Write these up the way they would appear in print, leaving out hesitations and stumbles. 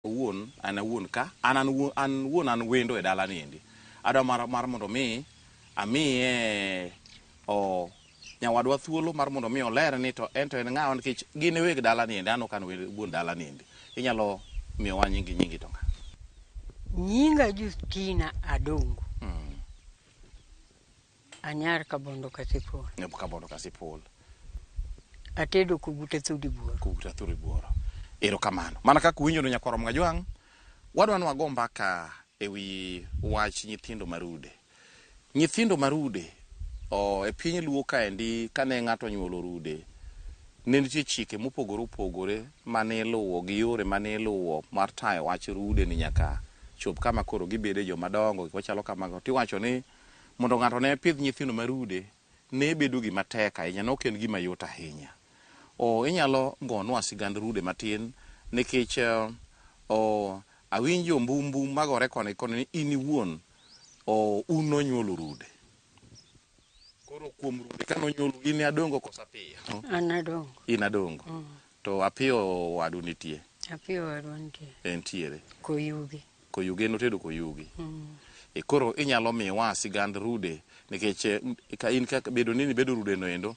Owuon an awuon ka an an wuon an wuon an wendo e dala niendi. Adwa mar, mar mondo mi amiye o nyawadwa thuolo mar mondo mi oler ni to en to en ng'awa nikech gin e weg dala niendi an ok an wuon dala niendi. Inyalo miyowa nyingi nyingi to ng'a? Nyinga Justina Adongo. Anyar Kabondo Kasipul. Kabondo Kasipul. Atedo Koguta Thudi Buoro. Koguta Thudi Buoro. Erokamano. Mana kaka uwinjo no nyakwar Mgajwang', wadwa ni wago mbaka e wi wach nyithindo marude. Nyithindo marude o, e piny Luo kaendi kane ng'ato onyuolo rude, ne nitie chike mopogore opogore mane iluwo gi yore mane iluwo mar tayo wach rude ni nyaka chop kama koro gibede joma dongo, gik machalo kamago. Tiwacho ni mondo ng'ato ne pidh nyithindo marude ne bedo gima tek ahinya, ne ok en gima yot ahinya. O, inyalo gonwa sigand rude matin nikech o, awinjo mbu mbu magore koni koni ni in iwuon o, un nonyuolo rude. Koro kuom rude ka nonyuolu in Adongo koso Apiyo? An Adongo. In Adongo. To Apiyo wadu nitie? Apiyo wadwa nitie. Entiere. Koyugi. Koyugi en otedo koyugi. E koro inyalo miwa sigand rude nikech ka in kaka bedo ni nibedo rude no endo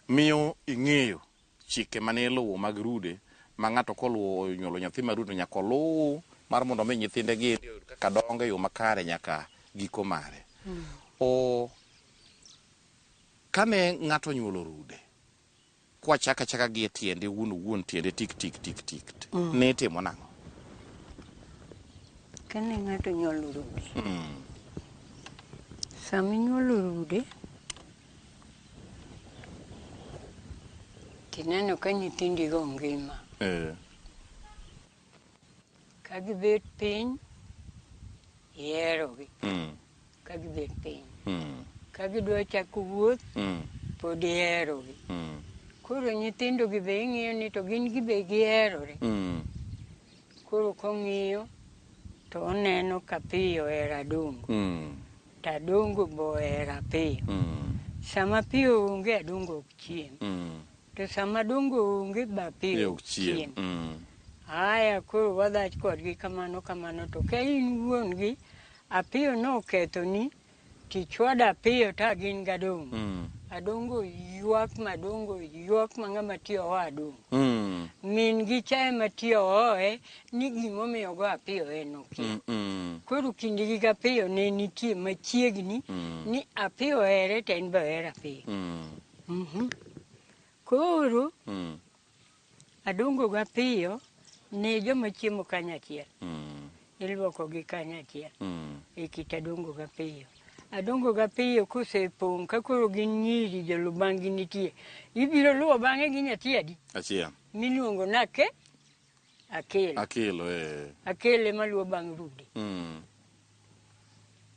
miyo ing'eyo chike mane iluwo mag rude ma ng'ato koluwo onyuolo nyathi ma rude nyaka oluw mar mondo mi nyithinde gi oyud kaka dongo e yo makare nyaka giko mare. O kane ng'ato onyuolo rude kwachaka achaka gi e tiende wuon owuon tiende tik tik tik tik ne itimo nang'o? Kane ng'ato nyuolo rude. Sama inyuolo rude, tineno ka nyithindigo ngima. Ka gibet piny, iherogi. Ka gibet piny. Ka gidwa chako wuoth, pod iherogi. Koro nyithindo gi be ing'iyo ni to gin gibe giherore. Koro kong'iyo to oneno ka Apiyo ohero Adongo. To Adongo be ohero Apiyo. Sama Apiyo onge, Adongo ok chiem. To sama Adongo onge be Apiyo ok chiem. Aya koro wadhach kodgi kamano kamano to ka in wuon gi, Apiyo nokethoni, tichwado Apiyo ta gin gadongo. Adongo ywak ma Adongo ywak ma ng'ama tiyo oho Adongo. Min gi cha ema tiyo ohoe ni gimomiyo go Apiyo en okia. Koro kindgi gi Apiyo ne nitie machiegni ni Apiyo ohere to en be ohero Apiyo. Koro Adongo gi Apiyo ne joma chiemo kanyachiel. Iluoko gi kanyachiel. E kit Adongo gi Apiyo. Adongo gi Apiyo kosepong' ka koro gin nyiri joluw bang'gi nitie. Ibiro luwo bang'e gi nyathi adi? Achiel. Miluongo ni Ake? Akelo. Akelo, eh. Akelo ema luwo bang' rude.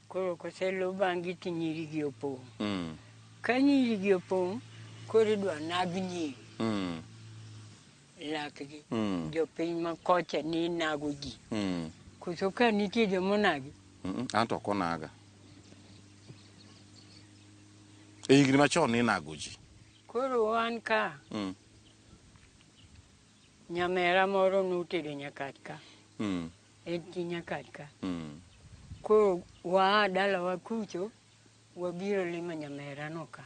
Koro koselu bang'gi to nyiri gi opong'. Ka nyiri gi opong', koro idwa nag nyiri. Lakgi. Jopiny ma kocha ni nago ji. Koso ka nitie joma onagi? An to ok onaga. E higni machon ninago ji. Koro wan ka, nyamera moro notedo Nyakach ka. En chi Nyakach ka. Koro waa dalawa kucho, wabiro limo nyamera no ka.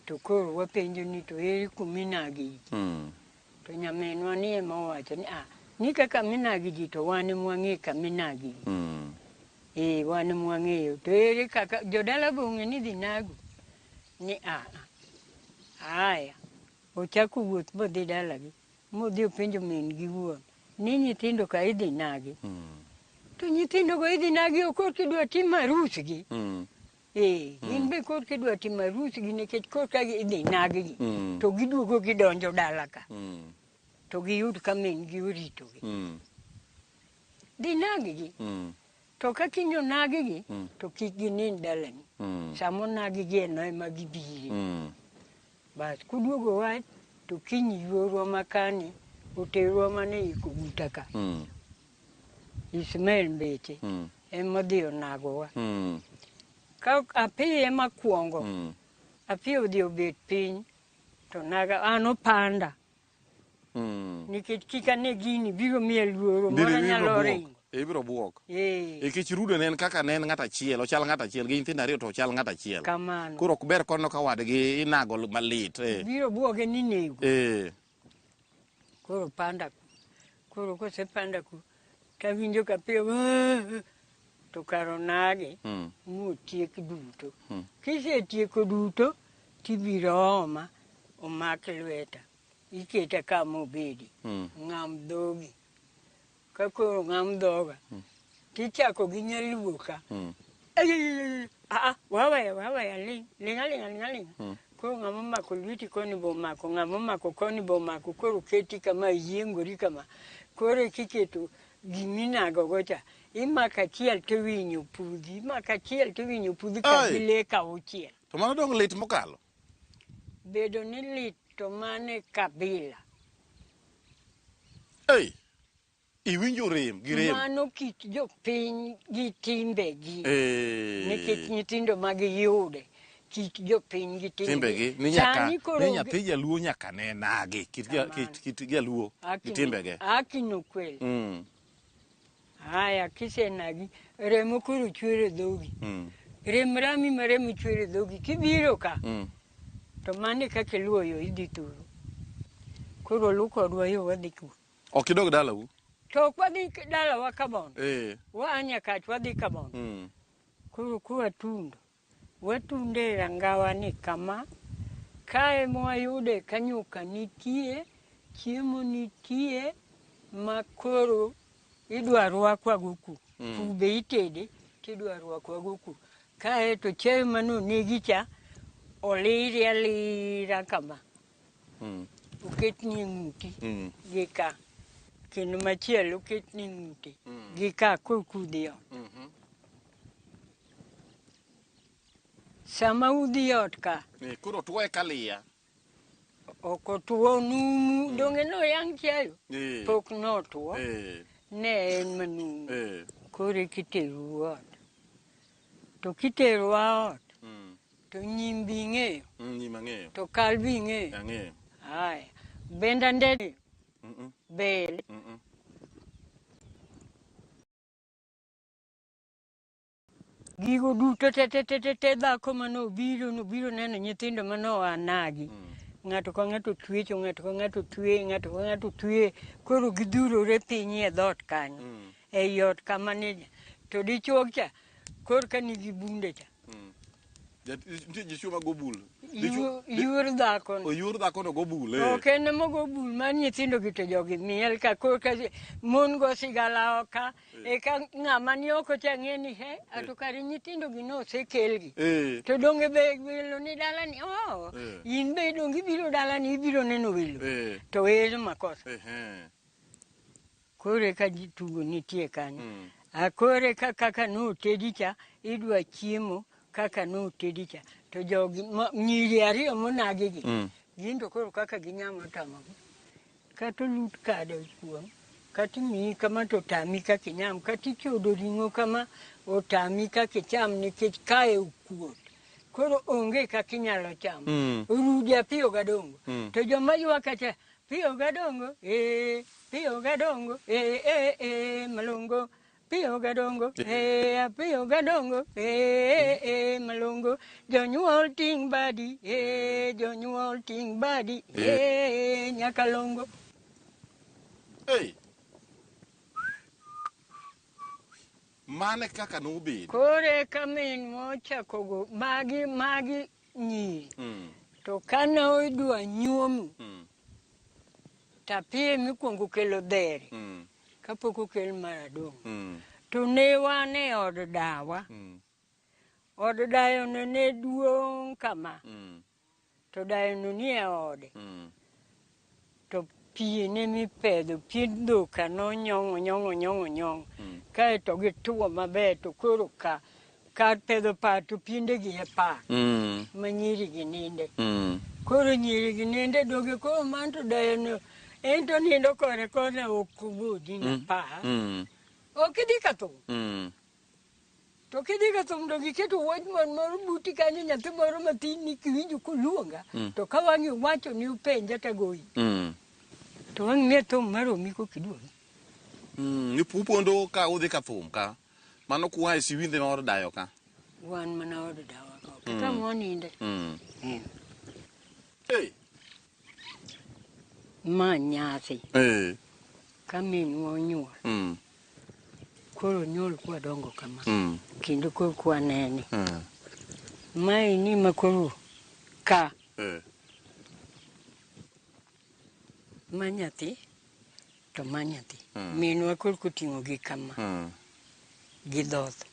To koro wapenjo ni to ere kuma inage ji? To nyaminwa ni ema owacho ni ah, ni kaka minage ji to wan ema wang'e kama inage ji. Eh, wan ema wang'eyo. To ere kaka jodala be ong'e ni idhi nagu? Ni ah, ah. Aya, ochako wuoth modhi dalagi, modhi openjo min gi wuon ni nyithindo ka idhi nagi. To nyithindo go idhi nagi ok korka idwa tim arus gi. Eh, gin be korka idwa timo arus gi nikech korka idhi nag gi. To giduogo gidonjo dala ka. To giyud ka min gi orito gi. Dhi nag gi. To ka kiny onag gi, to kik ginind dalani. Sama onag gi eno ema gibire. Bas, kuduogo wach, to kiny yuorwa makani oterwa mana e Koguta ka. Ismael Mbeche ema odhi onagowa. Ka Apiyo ema kwongo, Apiyo odhi obet piny to naga an opanda. Nikech kik ane gini biro miya luoro, moro nyalo ringo. Ibiro buok. Ee. Nikech rude ne en kaka ne en ng'at achiel, ochal ng'at achiel gi nyithindo ariyo to ochal ng'at achiel. Kamano. Koro ok ber koneno ka wadgi inago malit. Biro buoge ni nego. Koro panda ku. Koro kosepanda ku, tawinjo ka piyo, to kar onagi motiek duto. Kisetieko duto, tibiro oma, omak lweta, iketa kama obedi, ng'am dhogi. Ka koro ng'am dhoga, tichako gi nyaluo ka. Ay, ah, waweya, waweya, ling, ling' aling'a, ling' aling'a. Koro ng'ama omako lweti koni bo omako, ng'ama omako koni bo omako, koro keti kama, iyiengori kama. Koro kiketo giminago go cha, imako achiel to winyo pudhi, imako achiel to winyo pudhi ka Ai. gi lek auchiel. To mano dong' lit mokalo. Bedo ni lit to mane kabila. Ei, iwinjo rem gi rem. Mano kit jopiny gi timbegi. Nikech nyithindo ma giyude, kit jopiny gi timbegi. Ni nyaka, ni nyathi jaluo nyaka ne nagi. Kit, kit, kit jaluo gi timbege. Aki nokwel. Haya, kisenagi, remo koro chwer e dhogi. Rem rami ma remo chwer e dhogi. Kibiro ka, to mano e kaka iluwo yo idhi thuru. Koro lu kodwa yo wadhi ku. Ok idog dalau? To ok wadhi dalawa Kabondo. Waa Nyakach wadhi Kabondo. Koro kwatundo, watundo e rangawa ni kama, kae mwayude ka nyuka nitie, chiemo nitie, ma koro idwa rwakwa go ku. Ku be itede, tidwa rwakwa go ku. Kae to chiayo manonegi cha, oliri alira kama. Oketni e ng'uti gi ka. Kendo machielo oketni e ng'ute gi ka korka udhi ot. Sama udhi ot ka. Koro otuoye ka liya. Ok otuo numu. Donge noyang' chiayo? Pok notuo. Ne en manumu. Koro eka iterou ot. To kiterowa ot, to nyim be ing'eyo. Nyim ang'eyo. To kal be ing'eyo. Ang'eyo. Haya. Benda ndede. Bel. Gigo duto te te te te te dhako manobiro nobiro neno nyithindo manoa nagi. Ng'ato ka ng'ato twecho, ng'ato ka ng'ato twe, ng'ato ka ng'ato twe. Koro gidhurore piny e dhoot kanyo. Ei ot kama ni to dichuo cha kor ka nigi bunde cha. Nitie dichuo ma go bul. Yuor dhako no. Oyuor dhako no go bul. Ok en ema go bul mar nyithindo gi to jogi miel ka kor ka mon go sigala ka eka ng'ama ni oko cha ng'e ni he ato kare nyithindo gi nosekelgi. To donge be welo ni dalani oh in be donge ibiro dalani ibiro neno welo. To en makosa. Koro eka tugo nitie kanyo. Koro eka kaka notedi cha, idwa chiemo kaka notedi cha. To jogi, nyiri ariyo monagi gi, gin to koro kaka ginyamo tamogi. Kata olut kado kuom, kata imiyi kama to otami kaka inyam, kata ichodo ring'o kama otami kaka icham nikech kae okuot. Koro onge kaka inyalo chamo. Rude apiyo gadongo. To joma ywak kacha, piyo gadongo, piyo gadongo, malongo. Piyo gadongo, piyo gadongo, malongo. Jonyuol ting' badi, jonyuol ting' badi, nyakalongo. Hey. Mane kaka nobedo. Koro eka min mochako go magi nyiri. To kane idwa nyuomu, tapiye mikwongo kelo dhere. Kapok okel mar adongo. To ne wan e od dawa. Od dayono ne duong' kama. To dayono ni e ode. To piene mipedho, pien dhok ka nonyong'o nyong'o nyong'o nyong'o. Kaeto gituo maber to koro ka kar pedho par to piendegi e par. Ma nyiri gi ninde. Koro nyiri gi ninde donge koro man to dayono en to nindo kore kore ok obudhi na par. Ok idhi ka thum. To kidhi ka thum to giketo watchman moro buti kanyo nyathi moro matin ni kiwinjo koluonga. To ka wang'i wacho ni upenja tagoyi. To wang' miya thum maromi kokiduogi. Upondo ka udhi ka thum ka. Mano kua e siwindhe ma od dayo ka. Wan mana od dawa ka. Ok kama waninde. Hey. Ma nyasi. Eh. Ka minwa onyuol. Koro onyuol kwadongo kama. Kendo koro kwanene. Mae ni ma koro ka. Ma nyathi to ma nyathi. Minwa koro koting'o gi kama. Gi dhoth.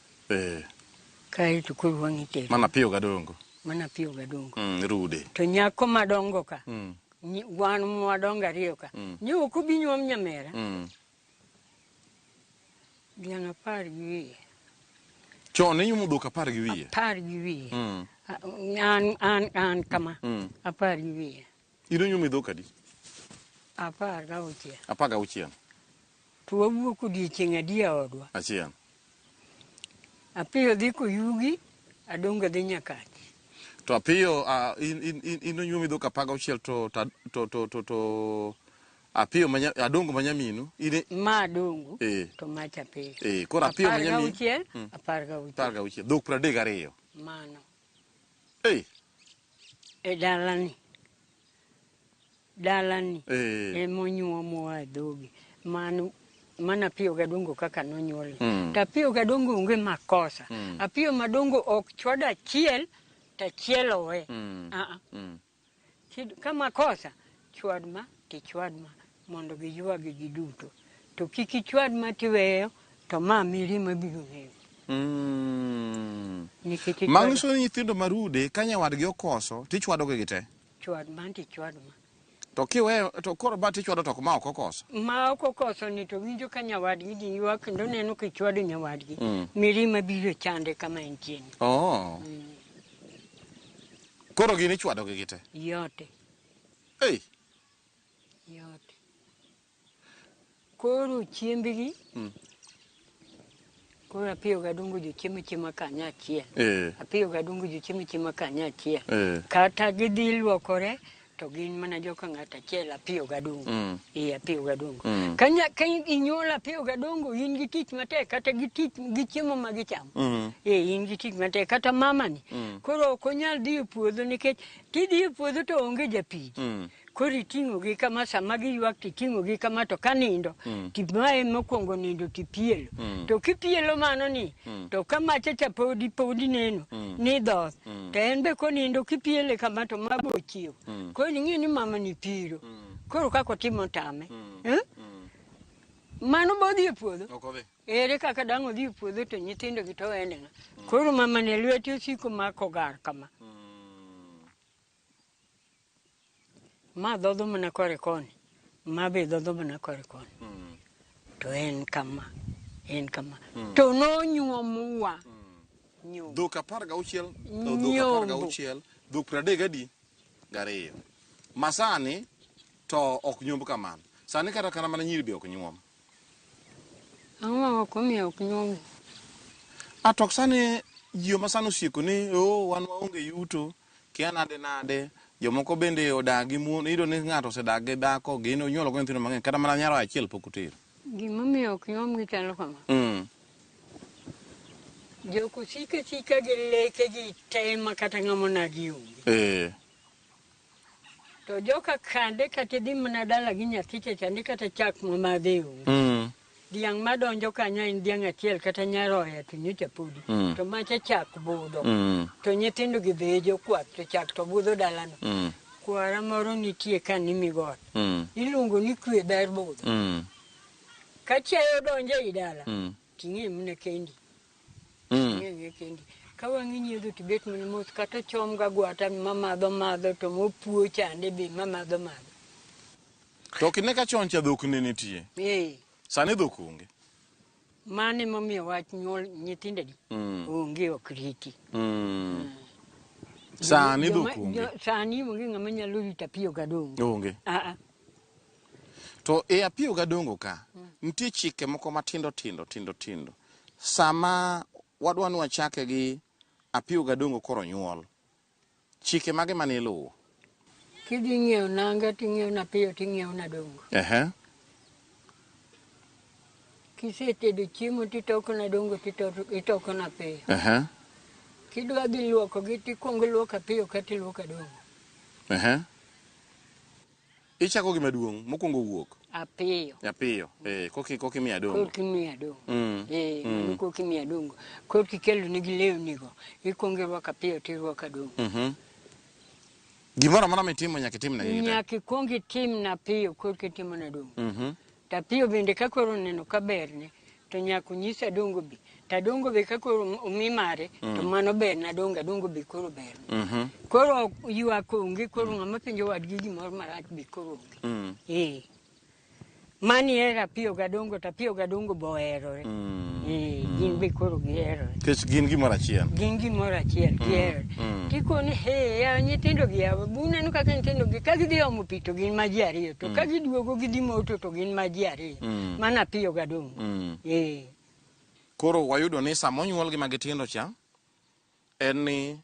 Kae to koro wang' itero. Mana piyo gadongo. Mana piyo gadongo. Rude. To nyako madongo ka. Wan mwadongo ariyo ka. Nyo ok obi nyuom nyamera. Dhiang' 10 gi wiye. Chon inyuomo dhok 10 gi wiye? 10 gi wiye. An kama. 10 gi wiye. In onyuomi dhok adi? 16. 16. To wawuok odiechieng' adi e odwa? Achiel. Apiyo dhi koyugi, Adongo dhi Nyakach. To Apiyo, in onyuomi dhok 16 to Apiyo ma Adongo ma nyaminu, in Ma Adongo, to macha Apiyo. Koro Apiyo ma nyaminu. 16, 16. 16. Dhok 32. Mano. E dalani. Dalani. Emonyuomowa e dhogi. Mano mana Apiyo gadongo kaka nonyuol. To Apiyo gadongo onge makosa. Apiyo madongo ok chwad achiel to achiel owe. Ka makosa, chwad ma tichwad ma mondo giywagi giduto. To kik ichwad ma tiweyo to ma mirima biro nego. Nikech ichwado Manyiso ni nyithindo marude ka nyawadgi okoso tichwadogi gi te. Chwad ma tichwad ma. To kiweyo to koro ba tichwado to ma ok okoso. Ma ok okoso ni to winjo ka nyawadgi dhi ywak kendo neno kichwado nyawadgi. Mirima biro chande kama entie ni. Koro gin ichwadogi gi te? Yote. Ei. Yote. Koro chiembgi. Koro Apiyo gadongo jochiemo chiemo kanyachiel. Apiyo gadongo jochiemo chiemo kanyachiel. Kata gidhi luokore to gin mana joka ng'ato achiel Apiyo gadongo. Apiyo gadongo. Ka inyuol Apiyo gadongo in gi tich matek kata gi tich gi chiemo ma gichamo. In gi tich matek kata mama ni. Koro ok onyal dhi e puodho nikech kidhi e puodho to onge japiji. Koro iting'o gi kama sama giywak to iting'o gi kama to ka nindo timae mokwongo nindo tipielo. To kipielo mano ni to ka macha cha podi neno ni dhoth. To en be konindo kipiele kama to mago ochiew. Koro ing'e ni mama ni piro. Koro kaka otimo tame. Mano bodhi e puodho. Ok odhi. Ere kaka dang' odhi e puodho to nyithindo gi to wene ng'a. Koro mama ne lwete osiko mako gar kama. Ma dhodho mana kore koni, ma be dhodho mana kore koni. To en kama, en kama. To nonyuomowa. Nyombo. Dhok 16, dhok 16, dhok 32 gariyo. Masani to ok nyomb kamano. Sani kata kana mana nyiri be ok nyuom. Ang'o ma ok omiyo ok nyuom? Atok sani ji ma sani osieko ni wan waonge yuto, kia nade nade, jomoko bende odak gi mon, iyudo ni ng'ato osedak gi dhako, gin onyuolo go nyithindo mang'eny, kata mana nyaroya achiel pok otero. Gimomiyo ok nyuom gi chalo kama. Jok osiko asika gi leke gi te ma kata ng'ama onagi onge. To joka kande kata idhi mana dala gi nyathi cha chande kata chak mamadhe onge. Dhiang' madonjo kanyo en dhiang' achiel kata nyaroya to nyocha podi. To macha chak budho. To nyithindo gi be jokwath to chak to budho dalano. Kwara moro nitie ka ni Migot. Iluongo ni kwe ber budho. Ka chiayo donjo ei dala, ting'e mana kendi. Ting'e kendi. Ka wang'i nyiedho to ibet mana mos kata ochom ga gwata mamadho madho to mopuo chande be mamadho madho. To ok ine ka chon cha dhok ne nitie. Sani dhok onge. Mano emomiyo wach nyuol nyithindo di onge ok riti. Sani dhok onge. Sani onge ng'ama nyalo rito Apiyo gadongo. Onge. To e Apiyo gadongo ka, nitie chike moko matindo tindo tindo tindo. Sama wadwa ni wachake gi Apiyo gadongo koro nyuol, chike mage mane iluwo? Kidhi ng'iewo nanga ting'iewo na piyo ting'iewo na dongo. Kisetedo chiemo titoko na dongo titoko na piyo. Kidwa dhi luoko gi tikuongo iluoko apiyo kata iluoko adongo. Ichako gi maduong' mokwongo wuok. Apiyo. Apiyo. Koki imiyo adongo. Koki imiyo adongo. Mano koki imiyo adongo. Koki ikelo negi lewni go. Ikuongo irwako apiyo tirwako adongo. Gimoro amora mitimo nyaka itim negi te. Nyaka ikuong itim na piyo koki itimo na adongo. To apiyo bende ka koro oneno ka berne to nyaka onyis adongo be. To adongo be ka koro omi mare to mano ber na adongo, adongo be koro berne. Koro ywak onge, koro ng'ama penjo wadgi gimoro marach be koro onge. Mani hero apiyo gadongo to apiyo gadongo be oherore. Gin be koro giherore. Nikech gin gimoro achiel. Gin gimoro achiel, giherore. Tikoni, he, ya, nyithindo gi yawa, buneno kaka nyithindo gi, ka gidhi omo pi to gin ma ji ariyo, to ka giduogo gidhi moto to gin ma ji ariyo. Mano apiyo gadongo. Koro wayudo ni sama onyuolgi ma gitindo cha, en ni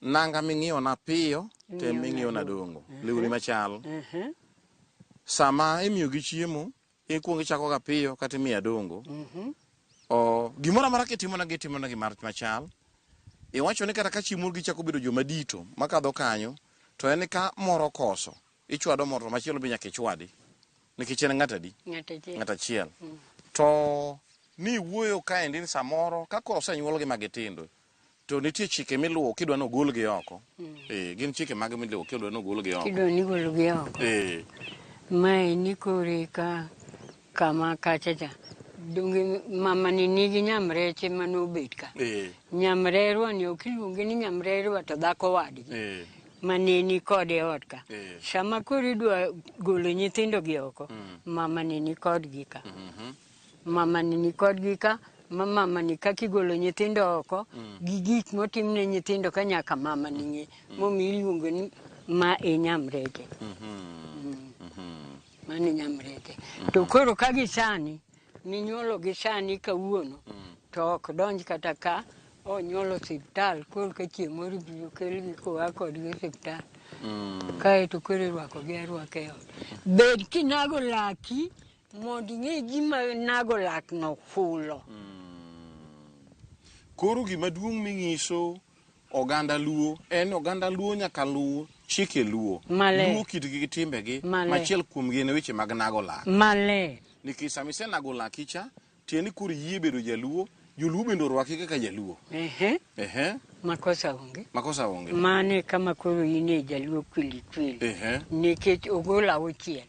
nanga ming'iyo na piyo, to ming'iyo na dongo. Lewni machal. Sama imiyogi chiemo, ikuongo ichako ga piyo kata imiyo adongo. Gimoro amora kitimonegi, itimonegi machal. Iwacho ni kata ka chiemo gichako bedo joma dito makadho kanyo, to en ka moro okoso, ichwado moro to machielo be nyaka ichwadi. Nikech en ng'at adi? Ng'at achiel. Ng'at achiel. To ni wuoyo kaendi ni samoro ka koro osenyuolgi ma gitindo, to nitie chike miluwo kidwa ni ogolgi oko. Gin chike mage miluwo kidwa ni ogolgi oko? Kidwa ni igologi oko. Mae ni kore ka kama kacha cha. Donge mama ni nigi nyamreche manobet ka. Nyamrerwa ni ok iluonge ni nyamrerwa to dhako wadgi. Mane ni kode e ot ka. Sama koro idwa golo nyithindo gi oko, mama ni ni kodgi ka. Mama ni ni kodgi ka, ma mama ni kaka igolo nyithindo oko, gi gik motimne nyithindo ka nyaka mama ni ng'e. Momiyo iluongo ni ma e nyamreche. Mano e nyamreche. To koro ka gi sani, minyuolo gi sani kawuono, to ok donj kata ka onyuolo osiptal, koro ka chieng' moro ibiro kelgi koa kodgi osiptal. Kaeto koro irwakogi arwaka e ot. Bed kinago laki mondo ing'e gima nago lakno fulo. Koro gima duong' ming'iso oganda Luo en oganda Luo nyaka luw chike Luo. Maler. Luo kitgi gi timbegi, Maler. machiel kuomgi en weche mag nago lak. Maler. Nikech sama isenago laki cha, tiende ni koro iyie bedo jaluo, joluo bende orwaki kaka jaluo. Makosa onge. Makosa onge. Mano e kama koro in e jaluo kweli kweli. Nikech ogolo auchiel.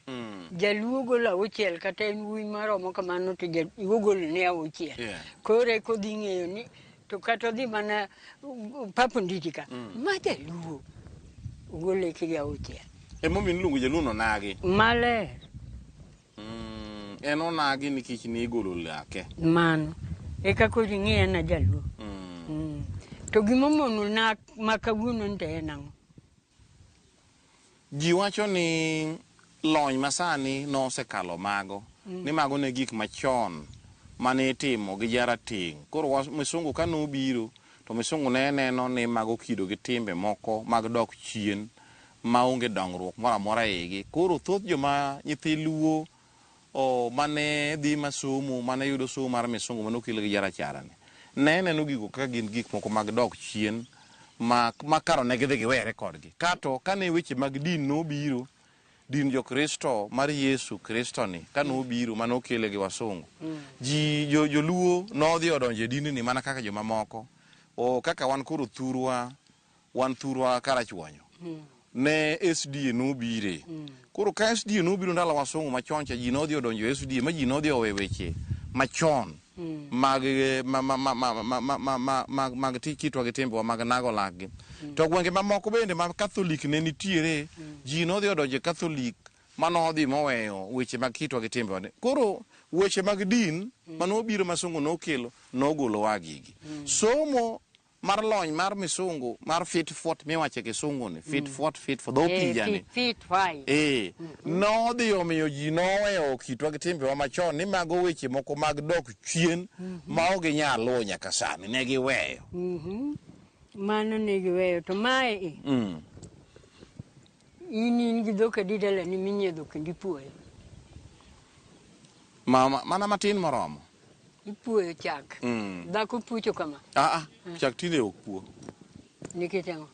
Jaluo ogolo auchiel kata en wuoyi maromo kamano to ogolo ne auchiel. Koro eka odhi ng'eyo ni to kata odhi mana Papa Onditi ka, ma jaluo ogolo gi auchiel. Emomiyo iluongo jaluo no onagi. Maler. En onagi nikech ne igolo lake. Mano. Eka koro ing'eya na jaluo. To gimomono na ma kawuono ni to en ang'o? Ji wacho ni lony masani nosekalo mago. Ni mago ne gik machon mane itimo gi jarateng'. Koro misungu ka nobiro, to misungu ne neno ni mago kido gi timbe moko mag dok chien maonge dongruok moro amora e igi. Koro thoth joma nyithi Luo mane dhi masomo, mane yudo somo mar misungu mane okel gi jarachar ni, ne neno gigo kaka gin gik moko mag dok chien ma karo ne gidhi giwere kodgi. Kato kane weche mag din nobiro, din jo-Kristo mar Yesu Kristo ni ka nobiro mane okele gi wasungu, ji joluo nodhi odonjo e dindni mana kaka jomamoko. O kaka wan koro thurwa, wan thurwa Karachuonyo. Ne SDA nobire. Koro ka SDA nobiro ndalo wasungu machon cha, ji nodhi odonjo e SDA ma ji nodhi owe weche machon mag mag kitwa gi timbewa mag nago lakgi. To gwenge mamoko bende ma Catholic ne nitiere, ji nodhi odonjo e Catholic manodhi moweyo weche mag kitwa gi timbewa. Koro weche mag din manobiro masungu nokelo nogolowa gigi. Somo mar lony mar misungu mar fit fort miwacho e kisungu ni fit fort fit for dho pija ni. Fit fai. Nodhi omiyo ji noweyo kitwa gi timbewa machon ni mago weche moko mag dok chien ma ok ginyal luwo nyaka sani ne giweyo. Mano ne giweyo to mae In in gi dhok adi dalani minyiedho kendo ipuoyo? Ma, mana matin moromo. Ipuoyo chak. Dhako pucho kama. Ah, ah, chak tinde ok puo. Nikech ang'o?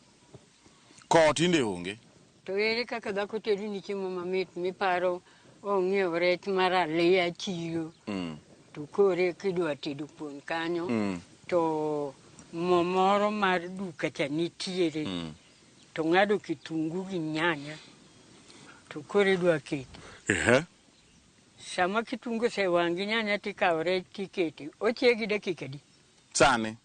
Kowo tinde onge. To ere kaka dhako tedoni chiemo mamit miparo ong'iew rech mar aliya chiro to kore kidwa tedo kuon kanyo to mo moro mar duka cha nitiere to ng'ado kitungu gi nyanya to koro idwa keto. Sama kitungu osewang' gi nyanya tikawo rech tikete, ochiegi dakika adi? Sani.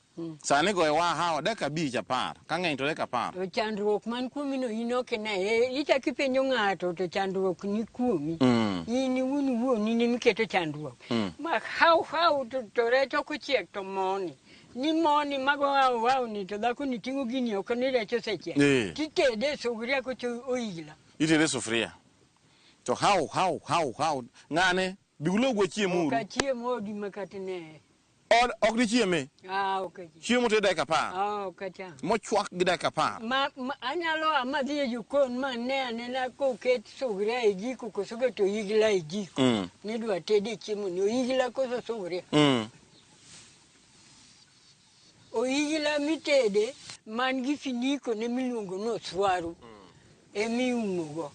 Sani goye wa hawa dakika 5 10. Ka ng'eny to dakika 10. To chandruok man kuomi no in ok ine. Ichako ipenjo ng'ato to chandruok ni kuomi. In iwuon iwuon in ema iketo chandruok. Ma haw haw to rech ok ochiek to moni. Ni moni mago haw haw ni to dhako ni ting'o gini oko ni rech osechiek. Titede e sufuria kocho oigla. Itede e sufuria. To haw haw haw haw ng'ane bi ulogwa chiemuru. Ok achiem odi makata ne. Od ok dichieme? Ah, ok achiem. Chiemo oted dakika 10. Ah, ok acham. Mochwak gi dakika 10. Ma anyalo a madhi e jikon ma ne anena koket sufuria e jiko koso keto oigla e jiko. Nidwa tede chiemo ni oigla koso sufuria. Oigla mitede man gi finiko ne miluongo ni oswaru emiumogo.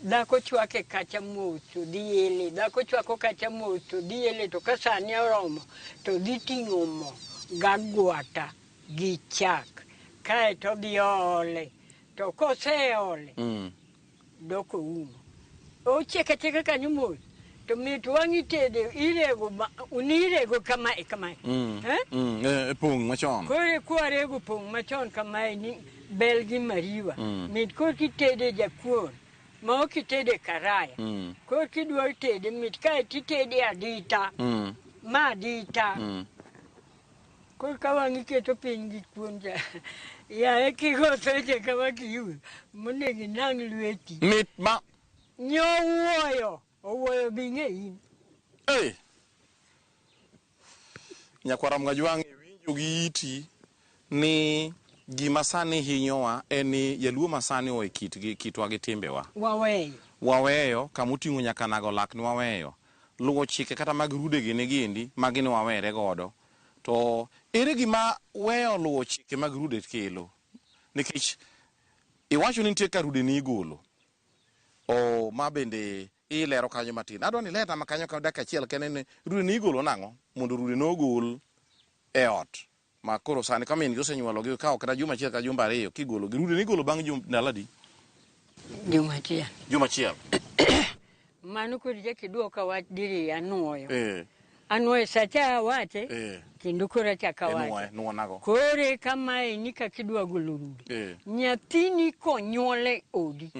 Dhako chwake kacha mos to dhi ele, dhako chwako kacha mos to dhi ele to ka sani oromo to dhi ting'o mo gagwata gi chak kaeto odhi oole to koseole dok oumo. Ochiek achieka kanyo mos to mit wang' itede irego nirego kamae kamae. E pong' machon. Koro kwarego pong' machon kamae ni bel gi mariwa. Mit koro kitede jakuon ma ok itede karaya. Koro kidwa tede mit kae titede adita. Ma adita. Koro ka wang' iketo piny gi kuon cha. Yaye kigo seche kama kiyudo monego inang' lweti. Mit ma Nyowuoyo. Owuoyo bi ng'e in. Hey. Nyakwara Mgajwang' iwinjo gi iti ni gima sani hinyowa en ni jaluo ma sani owe kitgi kitwa gi timbewa. Waweyo. Waweyo kamoting'o nyaka nago lak ni waweyo. Luwo chike kata mag rude gini giendi magi ni wawere godo. To ere gima weyo luwo chike mag rude kelo? Nikech iwacho ni nitie ka rude ni igolo. O ma bende ilero kanyo matin. Adwa ni ilerna ma kanyo ka dakika achiel kende ni rude ni igolo nang'o? Mondo rude no ogol e ot. Ma koro sani ka min gi osenyuolo gi kawo kata juma achiel kata jumbe 2 kigolo gi rude ni igolo bang' ndalo adi? Juma achiel. Juma achiel. Mano koro ichako iduoka wach diriyo anuoyo. Anuoyo sacha awache kendo koro achako awache. Nuo nago. Kore kamae ni kaka idwa golo rude. Nyathini konyuole odi.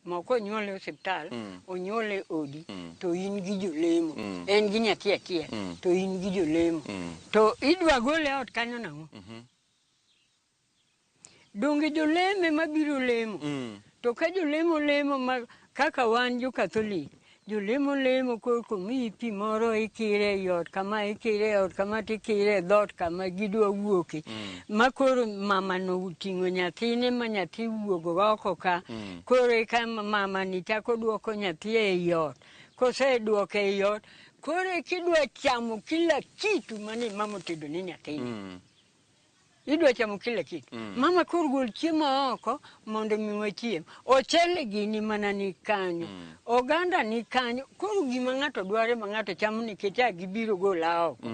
Ma ok onyuole e osiptal, onyuole odi to in gi jolemo. En gi nyathi achiel to in gi jolemo. To idwa gole e ot kanyo nang'o? Donge jolemo ema biro lemo. To ka jolemo lemo ma kaka wan jo Katholik, jolemo lemo korka omiyi pi moro ikire ei ot kama, ikire e ot kama tikire e dhoot kama gidwa wuoke. Ma koro mama no oting'o nyathine ma nyathi wuog oko ka. Koro eka mama ni chako duoko nyathi ei ot. Koseduoke ei ot, koro eka idwa chamo kila kitu mane mama otedo ne nyathine. Idwa chamo kila kitu. Mama koro gol chiemo oko mondo mi wachiem. Ochele gini mana ni kanyo. Oganda ni kanyo. Koro gima ng'ato dwaro ma ng'ato chamo nikech a gibiro gola oko.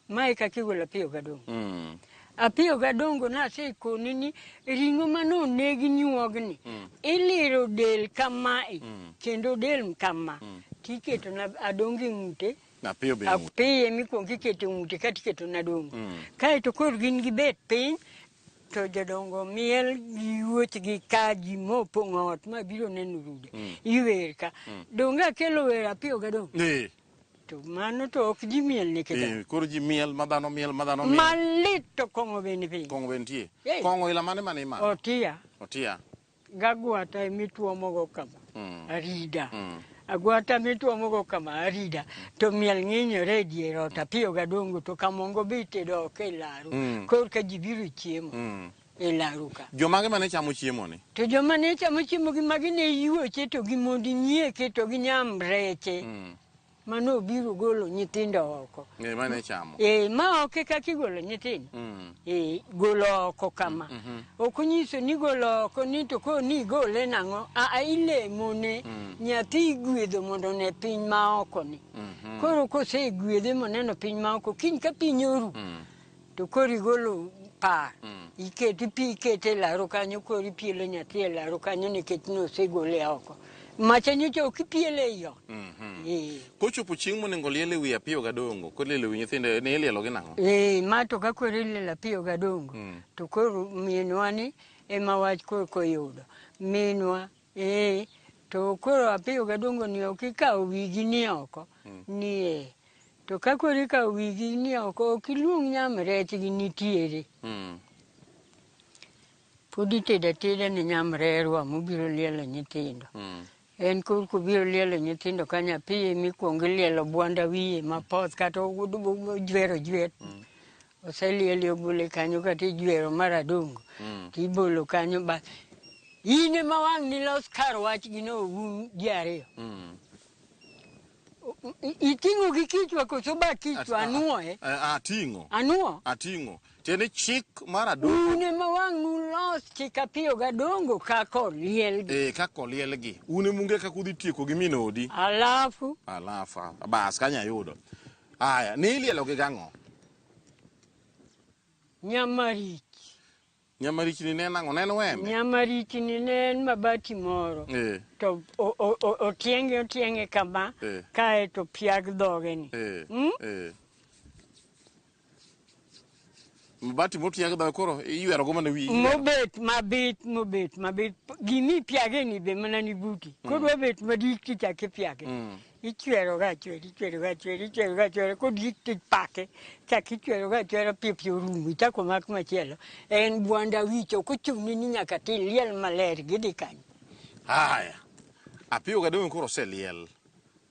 Mae kaka igolo apiyo gadongo. Apiyo gadongo nasekoni ni ring'o mane oneg nyuogni. Iliro del kamae kendo del kama. Tiketo na adongo e ng'ute. Apiyo be ng'ute. Apiyo mikuongo iketo ng'ute kaeto iketo na adongo. Kaeto koro gin gibet piny to jodongo miel gi wuochgi ka ji mopong'o ot ma biro neno rude. Iwer ka. Donge akelo wer apiyo gadongo? To mano to ok ji miel nikech. Koro ji miel ma dhano miel ma dhano miel. Malit to kong'o be ni piny. Kong'o be nitie. Kong'o ila mane mane imadho? Otia. Otia. Gagwata emituomogo kama. Arida. Agwata mituomogo kama arida. To miel ng'inyore e dier ot apiyo gadongo to kamongo be itedo oko e laro. Koro ka ji biro chiemo. E laru ka. Jomage mane chamo chiemo ni? To joma ne chamo chiemo gi magi ne yuoche to gi mondi nyieke to gi nyamreche. Mano obiro golo nyithindo oko. Eh, mane chamo. Eh, ma ok e kaka igolo nyithindo. Eh, golo oko kama. Ok onyiso ni golo oko ni to koro ni igole nang'o. Aa ilemone nyathi igwedho mondo one piny ma oko ni. Koro kosegwedhe moneno piny ma oko, kiny ka piny oru, to koro igolo par. Iketi pi ikete e laro kanyo koro ipielo nyathi e laro kanyo nikech nosegole oko. Macha nyocha ok ipiele ei ot. Eh. Kochopo chieng' monego liel e wi Apiyo Gadongo, kolielo e wi nyithindo ne ilielo gi nang'o? Eh, ma to ka koro ilielo Apiyo Gadongo, to koro minwa ni ema wach koro koyudo. Minwa, eh, to koro Apiyo Gadongo ni ok ikawo wigi ni oko, ni eh. To ka koro ikawo wigi ni oko, ok iluong nyamrech gi nitiere. Pod itedo ateda ne nyamrerwa mobiro lielo nyithindo. En koro kobiro lielo nyithindo ka nyathi mikuongo ilielo bwanda wiye mapoth kata ojwero jwer. Oseliele obole kanyo kata ijwero mar adongo. Tibolo kanyo ba in ema wang' nilos kar wach gi no un ji ariyo. Iting'o gi kichwa koso ba kichwa anuo e? Ating'o. Anuo? Ating'o. Tiende chik mar adongo. Un ema wang' nulos chik Apiyo Gadongo kaka olielgi. Eh, kaka olielgi. Un ema unge kaka udhi tieko gi min odi. Alafu. Alafu. Bas, kanyo ayudo. Aya, ne ilielo gi gang'o? Nyamarich. Nyamarichni ne en ang'o? Ne en wembe? Nyamarichni ne en mabati moro. Eh. To otienge otienge kama, Eh. kae to piag dhoge ni. Eh. Mm? Eh. Mabati motiag dhoge koro iywero go mana wi. Mobet mabit, mobet mabit. Gimi piage ni be mana ni buti. Kodwa bet madik tichak ipiage. Ichwero ga achwera, ichwero ga achwera, ichwero ga achwera, kodik tipake, chak ichwero ga achwera piyo piyo orumo, ichako mak machielo. En bwanda wich, ok ochuni ni nyaka tiliel maler, gidhi kanyo. Haya. Apiyo Gadongo koro oseliel.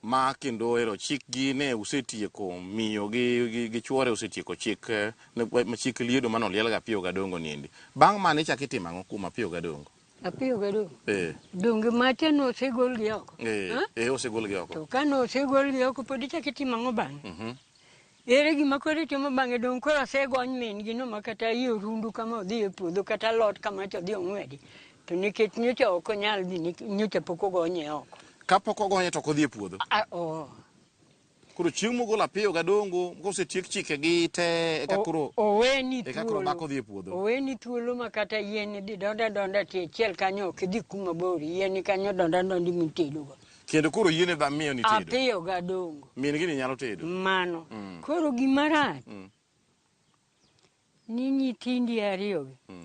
Ma kendo ero chikgi ne usetieko miyo gi chuore osetieko chik, ne, chik liedo mane oliel ga Apiyo Gadongo niendi. Bang' mano ichako itimo ang'o kuom Apiyo Gadongo? Apiyo Gadongo? Eh. Donge macha nosegol gi oko? Eh, Ha? eh, osegol gi oko. To ka nosegol gi oko pod ichako itimo ang'o bang'e? Ere gima koro itimo bang'e? Donge koro osegony min gi no ma kata iye orundu kama odhi e puodho kata alot kama to odhi ong'wedi. To nikech nyocha ok onyal dhi, nyocha pok ogonye oko. Kapok ogonye to ok odhi e puodho? A, oh. Koro chieng' mogolo Apiyo Gadongo, kosetiek chike gi te, eka koro Oweni eka koro thuolo. dhako dhi e puodho. Oweni thuolo ma kata yien idhi donda donda tie chiel kanyo ok idhi kuma bor, yien kanyo donda donda mitedogo. Kendo koro yiene dha miyo ni tedo. Apiyo Gadongo. Min gi ni nyalo tedo. Mano. Koro gima rach, ni nyithindi ariyo gi,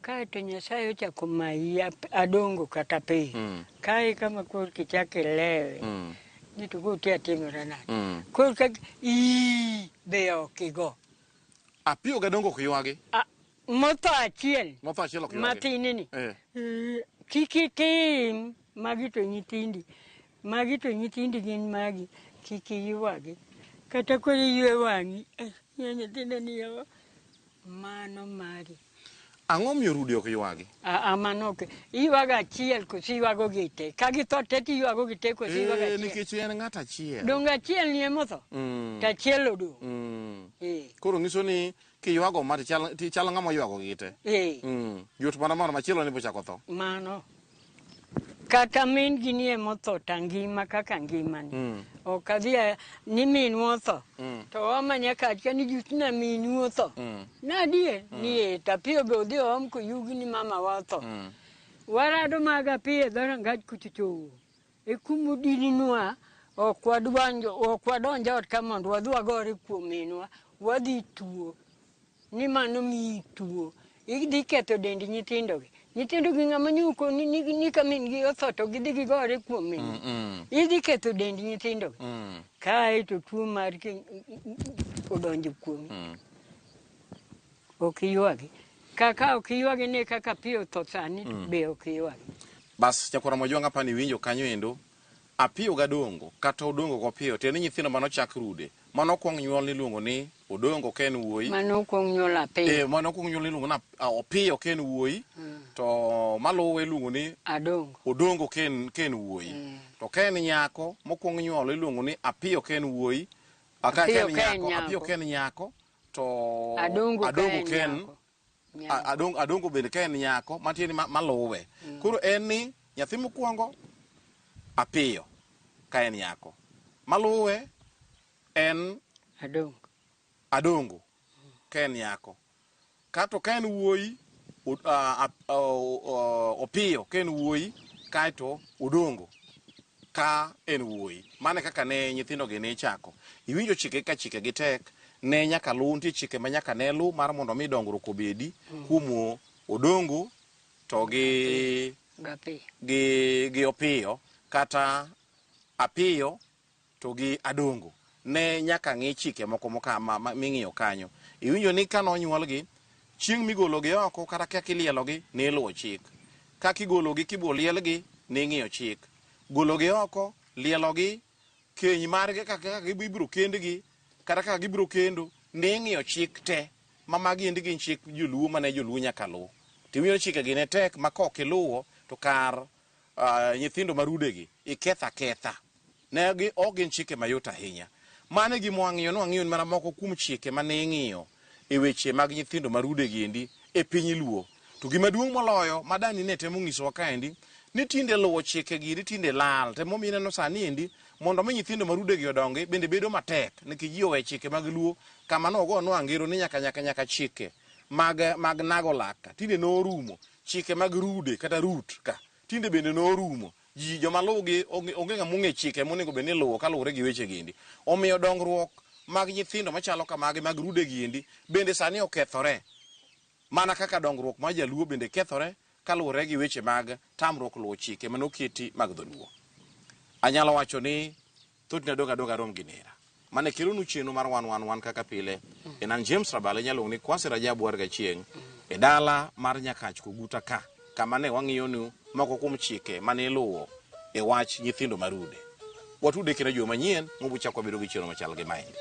kae to Nyasaye ochako mayi Adongo kata Apiyo. Kae kama koro kichako ilewe, ni to koro tia timore nade? Koro ka ii be ok igo. Apiyo Gadongo ok ywagi? A, motho achiel. Motho achiel ok ywagi. Matin ni. Eh. Kik itim magi to nyithindi. Magi to nyithindi gin magi. Kik iywagi. Kata koro iywe wang'i. Nyithindo ni yo. Mano mari. Ang'o miyo rude ok ywagi? A, mano ok. Iywago achiel koso iywago gi te. Ka githo te to iywago gi te koso iywago Eh, achiel. nikech en ng'at achiel. Donge achiel ni emotho? To achiel odong'. Koro nyiso ni kiywago ma tichal ng'ama oywago gi te. Yot mana mondo machielo ni bochako tho. Mano. Kata min gi ni emotho ta ngima kaka ngimani. Ok adhi ni minwa otho. To wamanya kacha ni jusna minu otho. Nadier ni e to Apiyo be odhi oom koyugi ni mama wa otho. Warado mag Apiyo e dhorangach kuchocho. E kumodininwa ok wadwanjo, ok wadonj ot ka mondo wadhi wagore kuom minwa. Wadhi tuo. Ni mano miyi tuo. Idhi ketho dend nyithindogi. Nyithindogi ng'ama nyuko ni ka min gi otho to gidhi gigore kuom min. Idhi ketho dend nyithindogi. Kae to tuo mar odonjo kuomi. Ok iywagi. Kaka ok iywagi ne kaka Apiyo otho sani be ok iywagi. Bas nyakwara Mojwang' apani winjo kanyo endo. Apiyo Gadongo kata Odongo go Apiyo tiende ni nyithindo manochak rude. Mano okuong nyuol niluongo ni Odongo ka en wuoyi. Mano okuong nyuol Apiyo. Mano okuong nyuol niluongo ni Opiyo ka en wuoyi. To maluwe iluongo ni Adongo. Odongo ka en wuoyi. To ka en nyako, mokuong nyuolo iluongo ni Apiyo ka en wuoyi. Ka en nyako, Apiyo ka en nyako. To Adongo ka en nyako. Adongo bende ka en nyako, mantie ni maluwe. Koro en ni nyathi mokuongo Apiyo ka en nyako. Maluwe en Adongo. Adongo ka en nyako. Kato ka en wuoyi, Opiyo ka en wuoyi, kaeto Odongo ka en wuoyi. Mano e kaka ne nyithindo gi ne ichako. Iwinjo chike ka chike gi tek, ne nyaka luw, nitie chike ma nyaka ne luw mar mondo mi dongruok obedi kuom Odongo to gi gi Opiyo kata Apiyo to gi Adongo. Ne nyaka ng'i chike moko ming'iyo kanyo. Iwinjo ni ka nonyuolgi, chieng' migologi oko kata kaka ilielogi, ne iluwo chik. Kaka igologi kibo lielgi, ne ing'iyo chik. Gologi oko, lielogi, keny margi kaka ibiro kendgi, kata kaka gibiro kendo, ne ing'iyo chik te. Ma magi endi gin chik joluo mane joluo nyaka luw. To iwinjo ni chikegi ne tek ma kok iluwo to kar nyithindo marudegi iketho aketha. Ne gi ok gin chike mayot ahinya. Mano e gima wang'iyo, ne wang'iyo mana moko kuom chike mane ing'iyo e weche mag nyithindo marudegi endi e piny Luo. To gima duong' moloyo ma Dani ne temo nyisowa kaendi, ni tinde luwo chike gi endi tinde lal. To emomiyo ineno sani endi mondo mi nyithindo marudegi odongi bende bedo matek nikech ji owe chike mag Luo kama nogonwa ngero ni nyaka nyaka nyaka chike mag mag nago lak ka tinde norumo. Chike mag rude kata rut ka tinde bende norumo. Ji joma luwgi onge ng'ama ong'e chike monego bed ni iluwo kaluwore gi weche gi endi. Omiyo dongruok mag nyithindo machalo kamagi mag rude gi endi bende sani okethore. Mana kaka dongruok mar jaluo bende kethore kaluwore gi weche mag tamruok luwo chike mane oketi mag dholuo. Anyalo wacho ni thothne adong' adong' arom gi nera. Mane kelonu chenro mar wan wan wan kaka pile. En an James Rabalo, inyalo luongo ni Kwasi Rajabu war Gachieng' e dala mar Nyakach Koguta ka, kama ne wang'iyonu moko kuom chike mane iluwo e wach nyithindo marude. Watude kendo juma manyien, mubuchako wabedo gi chenro machal gi maendi.